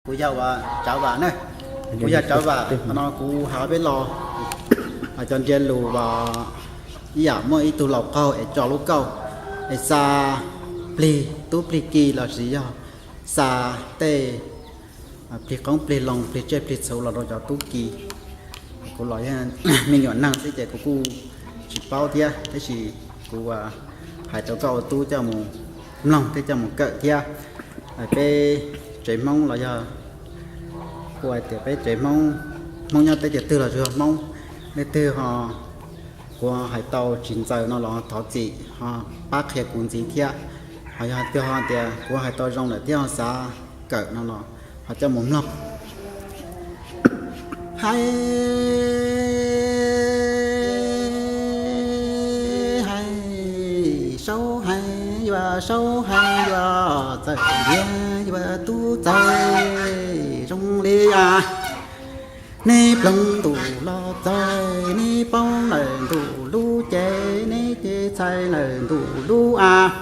Kuv yog Tsav Vam na. Kuv yog Tsav Vam no, kuv hais peb los hais cov ntsiab lus uas ib yam muaj ib tug laus qaug es tso lub kauj es xa plig tub plig ki los sis yog xa tej plig qoob plig loo plig tsiaj plig txhu los rau cov tub ki. Kuv los yog me nyuam neeg xwb ces kuv kuj tsis paub thiab, tab sis kuv hais rau koj ua tub coj mus mloog thiab coj mus kawm thiab. Peb tsev Hmoob los yog kuv hais tias peb tsev Hmoob, Hmoob nyob teb chaws twg los tsuas yog Hmoob, leej twg ho kuv hais tau tsis ntxaws no los thov txim ho pab qhia kuv ntxiv thiab. Ho yog tias kuv hais tau zoo lawm thiab ho xav kawm no los ho coj mus mloog. Hais, hais, saub hais yuav, saub hais yuav, txawm ntiag yuav tub txawg zoo li as. Neb ploog ntuj los txawg, neb paub lawm ntuj lub cev, neb ces txhais lawm ntuj lub as.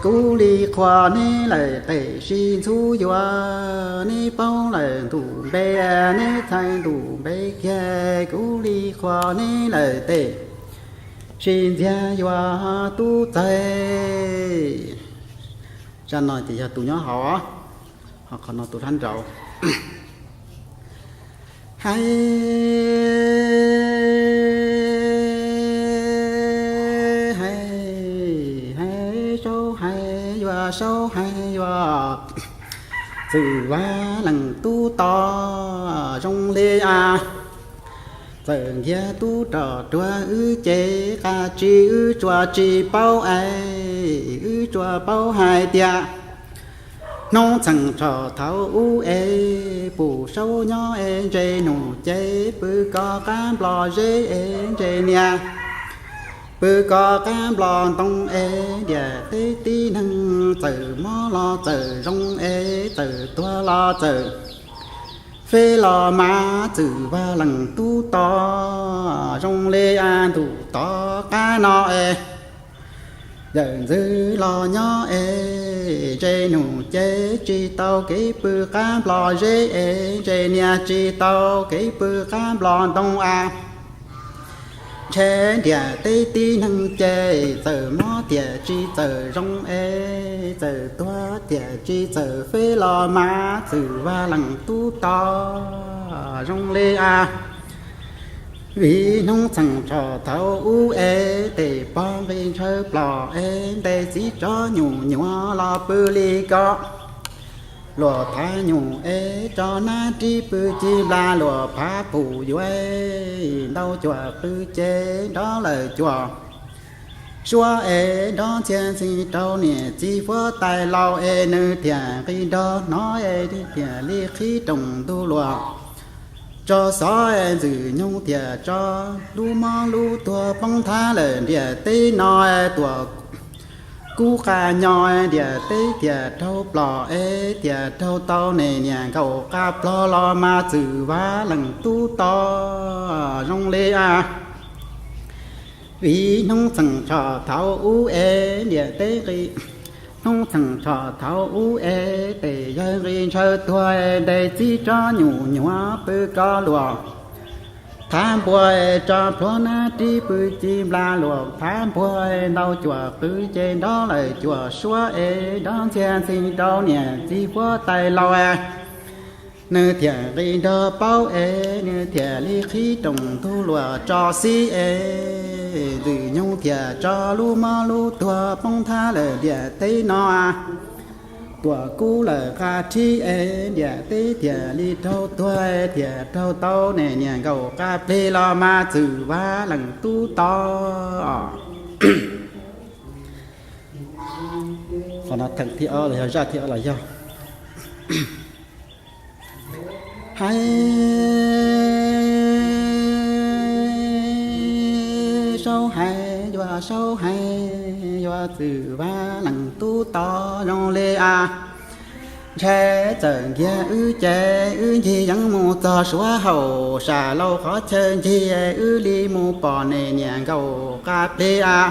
Kuv li qhuas neb lawm tes sib ntxub yuav, neb paub lawm ntuj npe, neb txhais ntuj npe kiag, kuv li qhuas neb lawm tes sib ntxiag yuav tub txawg. Zaj no ces yog tus nyob hauv, ho qhov no tus thab nraud. Hais, hais, hais, saub hais yuav, saub hais yuav, txwm Vaj Leej Tub Tod zoo li as. Txawm nkiag tub rog ruag wb ces qab tsi wb tsuas tsis paub es, wb tsuas paub hais tias hnub txheem tso thaum ub es pum saub nyob es ntse num ces pw koj qab nplos zeb es ntse niag, pw koj qab nplos ntoo es ntiaj teb tib neeg txawm mob los txawm zoo es txawm tuag los txawm feb los mas txwm Vaj Leej Tub Tod zoo li as ntuj tom qab no es. Yawm ntxwv los nyob es ntse num ces tsis tau kev pw qab nplos zeb es ntse niag tsis tau kev pw qab nplos ntoo as. Ntshe ntiaj teb tib neeg ces txawm mob tiam tsis txawm zoo es txawm tuag tiam tsis txawm feb los mas txwm Vaj Leej Tub Tod zoo li as. Vim hnub txheem tso thaum ub es tes pog nqi ntshaw plos es ntes txiv tsov nyuam nyuam los pw li ko. Luag phav nyuj es tso nab rib pw ci nplas, luag phav pum yuav ntau cuam qw ces nrov lawm cuam suab es nrov ntxhiab ntxhi rau niam txiv huab tais laus es nws thiaj nqis nrog hnov es thiaj li qhib rooj ntug luag tso xov es ntxwg nyoog thiaj tso lub mob lub tuag poob thab lawm ntiaj teb no es tuam kub qa nyo es ntiaj teb thiaj raug plos es thiaj raug tau niag niam nkaum qa plog los mas txwm Vaj Leej Tub Tod zoo li as. Vim hnub txheem tso thaum ub es ntiaj teb nqi, hnub txheem tso thaum ub es tes yawg nqi ntshaw tuag es ntes txiv tsov nyuam nyuam pw ko luag thav npua es tso plhuav nab rib pw ci nplas, luag phav npua es ntau cuam qw ces nrov lawm cuam suab es nrov ntxhiab ntxhi rau niam txiv huab tais laus es nws thiaj nqis nrog paub es nws thiaj li qhib rooj ntug luag tso xib es ntxwg nyoog thiaj tso lub mob lub tuag poob thab lawm ntiaj teb no. Tuam kub lawm qa rhib es ntiaj teb thiaj li raug tuag thiaj raug tau niag niam nkaum qa plig los mas txwm Vaj Leej Tub Tod. Qhov no theem thib ob los yog zaj thib ob los yog. Hais, saub hais yuav, saub hais yuav, txwm Vaj Leej Tub Tod zoo li as. Ntshe txawm nkiag wb ces wb ncig yeev mus txog Suav hauv sam laus qhov chaw ncig, wb li mus pom niag niam nkaum qa plig as.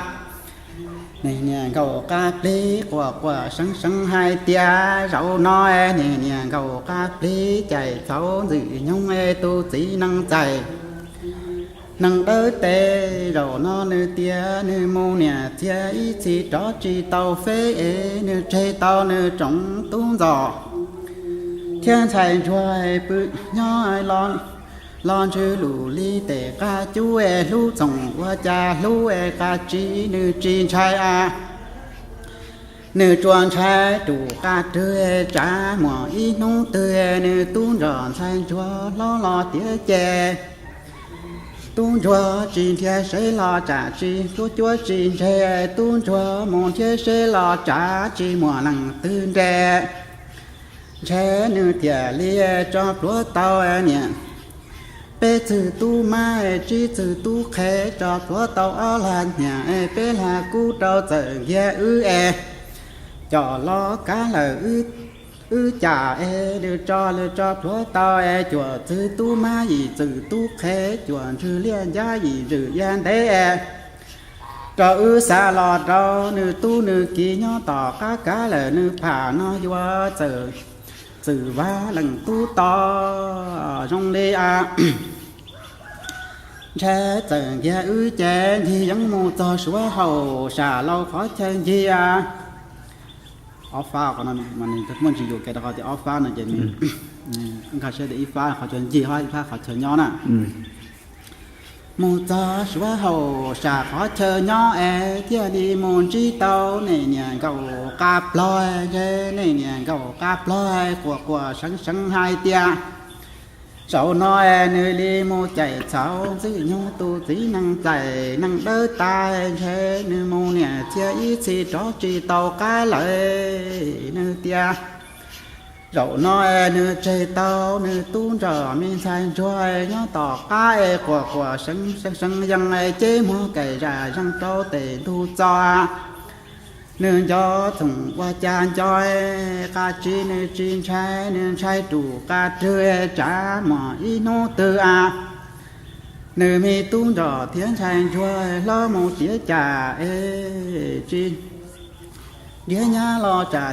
Niag niam nkaum qab plig quas quas seev seev hais tias, zaum no niag niam nkaum qab plig cais txhaum ntxwg nyoog es tus txiv neej txais neeg dawb tes. Zaum no nws tias nws mus niam txiag ib txhis rov tsis tau feb es nws tseg tau nws tsoom tub ntxos thiab ntxhais ntsuag pw nyob los ntsws lus li tes qab cub es hlub txoom ua cas hlub es qab tsis nws tsis ntshai a. Nws tsuas ntshai rus qab rwg tsav muaj ib hnub twg nws tub ntsuag ntxhais ntsuag hlob los tiav ces tub ntsuag tsis nrhiav seb los tsam tsis cuab cuab tsis ntseg, tub ntsuag mus nrhiav seb los tsam tsis muaj leej twg nres. Ntshe nws thiaj li tso plhuav tau niam peb txwg tub mab, tsib txwg tub qhe, tso plhuav tau ob lag niam peb lag kub rau txawm nkiag wb es coj los kav lawm wb cas es nws tso lawv tso plhuav tau es cuaj txwg tub mab, yim txwg tub qhe, cuaj ntswg liaj ncab, yim ntswg iab ntev es rau wb xa los rau nws tub nws kiv nyob tom qab kav lawm nws pham no yuav txawm txwm vag leej tub to zoo li a. Ntshe txawm nkiag wb ces ncig yeeb mus txog Suav hauv sam laus qhov chaw ncig a. Ob fab qhov no muaj ntsis yuam kev rau qhov tias ob fab no ces nws nkag siab tias ib fab qhov chaw ncig ho ib fab qhov chaw nyob na. Mus txog Suav hauv sam qhov chaw nyob es thiaj li mus ntsib tau nej niam nkaum qab plog, ntshe nej niam nkaum qab plog quas quas seev seev hais tias, zaum no es nws li mus cais txhaum ntxwg nyoog tus txiv neej txais neej dawb tas, ntshe nws mus niam txiag ib txhis rov tsis tau qab lawm. Nws tias zaum no es nws tseg tau nws tub nrog me ntxhais ntsuag nyob tom qab es quas quas seev seev yees es ceb muag kaim zam zees rau tes ntug txo. Nws nco txoom ua cas nco, qab tsis nws tsis ntshai, nws ntshai rus qab rwg tsav muaj ib hnub twg a. Nws me tub nrog thiab ntxhais ntsuag hlob mus tiav cas es tsis nrhiav nyab los tsam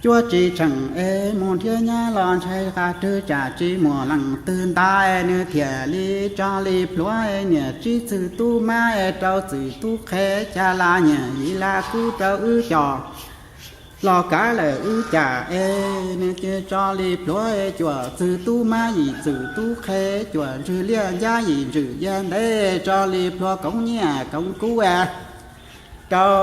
cuab tsis tsheej es mus nrhiav nyab los ntshai qab rwg tsam tsis muaj leej twg nta. Nws thiaj li tso li plhuav niam tsib txwg tub mab es rau txwg tub qhe, cas la niam yim la kub rau wb coj los kav lawm wb cas es nws cia tso li plhuav cuaj txwg tub mab, yim txwg tub qhe, cuaj ntswg liaj ncab, yim ntswg iab ntev, tso li plhuav koov nyiaj koov kub rau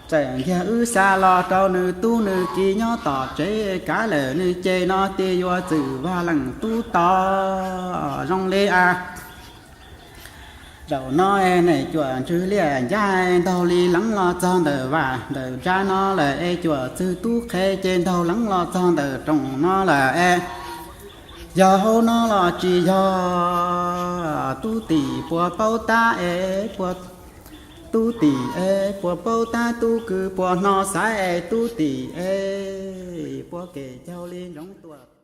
txawm nkiag wb xa los rau nws tub nws kiv nyob tom tsev kav lawm nws ces no tias yuav txwm vag leej tub to zoo li a. Zaum no es nej cuaj ntswg liaj ncab ntaug li leev los txog ntawm vaj ntawm ntsa no lawm es cuaj txwg tub qhe ces ntaug leev los txog ntawm rooj no lawm es yog hauv no los tsis yog, tub tim puas paub tab es puas, tub tim es puas paub tab, tub kwv puas hnov xaiv es tub tim es puas kev caug li ntsoov tuaj